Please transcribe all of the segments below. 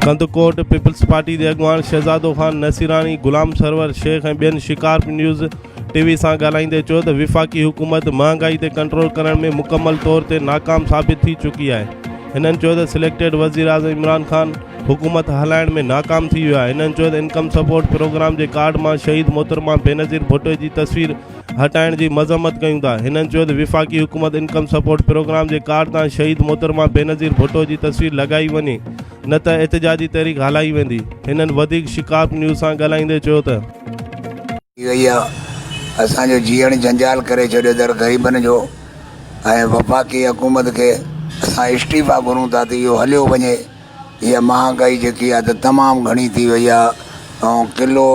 Kandhkot, peoples party جي اڳواڻ شهزادو خان نصيراڻي، غلام سرور شيخ ۽ ٻين شڪارپور نيوز ٽي وي سان ڳالهائيندي چيو ته وفاقي حڪومت مهانگائي تي ڪنٽرول ڪرڻ ۾ مڪمل طور تي ناڪام ثابت ٿي چڪي آهي. هنن چيو ته سليڪٽيڊ وزيراعظم عمران خان حڪومت هلائڻ ۾ ناڪام ٿي ويو آهي. هنن چيو ته انڪم سپورٽ پروگرام جي ڪارڊ مان شهيد محترمه بينظير ڀٽو جي تصوير هٽائڻ جي مذمت ڪيون ٿا. هنن چيو ته وفاقي حڪومت انڪم سپورٽ پروگرام جي ڪارڊ تان شهيد محترمه بينظير ڀٽو جي تصوير لڳائي وڃي نه ته احتجاجي تحريڪ هلائي ويندي. هنن وڌيڪ شڪارپور نيوز سان ڳالهائيندي چيو ته. ٿي وئي آ اسان جو جيئڻ جنجال ڪري ڇڏيو اٿن غريبن جو ۽ وفاقي حڪومت کي اسان استعيفا گهرون ٿا ته اهو هليو وڃي هيء مهانگائي جيڪي آ ته تمام گهڻي ٿي وئي آ ۽ ڪلو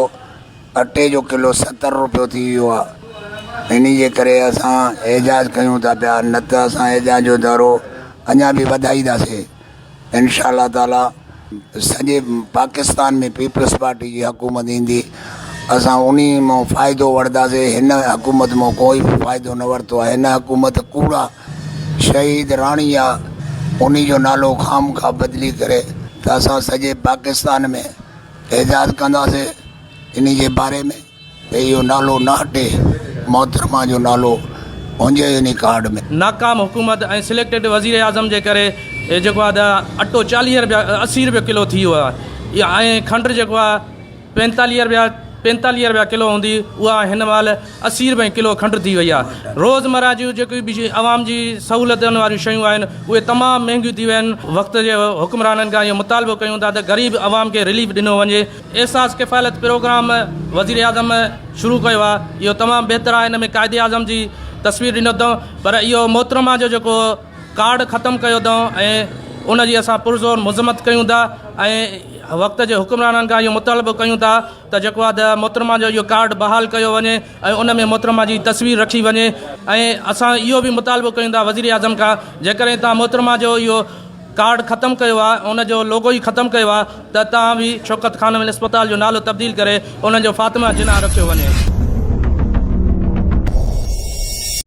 اٽي جو ڪلو 70 روپيو ٿي ويو آ انهي جي ڪري اسان احجاج ڪيون ٿا پيا نه ته اسان احجاج جو دورو اڃا به وڌائينداسين. انشاء الله تعالي سڄي پاڪستان ۾ پيپلز پارٽي جي حڪومت ايندي اسان انهي مان فائدو وٺنداسي هن حڪومت مان ڪوئي به فائدو نه ورتو آهي هن حڪومت ڪوڙا شهيد راڻي آ انهي جو نالو خام خواهه بدلي ڪري ته اسان سڄي پاڪستان ۾ احتجاج ڪنداسي انهي جي باري ۾. ته اهو نالو نه هٽي، محترمه جو نالو هجي انهي ڪارڊ ۾. ناڪام حڪومت ۽ سليڪٽيڊ وزيراعظم جي ڪري جيڪو آهي ته اٽو 40 رپيا 80 رپيا ڪلو ٿي ويو آهي ۽ کنڊ جيڪو آهي 45 رپيا 45 رپيا ڪلو هوندي اها هن مهل 80 رپئي ڪلو کنڊ ٿي وئي آهي روزمره جون جيڪي به عوام جي سهولتن واريون شيون آهن اهي تمام مهنگيون ٿي ويون آهن وقت جي حڪمرانن کان اهو مطالبو ڪيون ٿا ته غريب عوام کي رليف ڏنو وڃي. احساس ڪفالت پروگرام وزيراعظم شروع ڪيو آهي اهو تمام بهتر آهي ان ۾ قائد اعظم جي تصوير ڏنو اٿئون پر اهو محترمه جو جيڪو ڪارڊ ختم ڪيو اٿئون ۽ ان جي اسان پرزور مذمت ڪيون ٿا ۽ وقت جي حڪمرانن کان اهو مطالبو ڪيون ٿا ته جيڪو آهي ته محترمه جو اهو ڪارڊ بحال ڪيو وڃي ۽ ان ۾ محترمه جي تصوير رکي وڃي ۽ اسان اهو به مطالبو ڪيون ٿا وزيراعظم کان جيڪڏهن توهان محترمه جو اهو ڪارڊ ختم ڪيو آهي ان جو لوگو ئي ختم ڪيو آهي ته توهان به شوڪت خانم اسپتال جو نالو تبديل ڪري ان جو فاطمه جناح رکيو وڃي.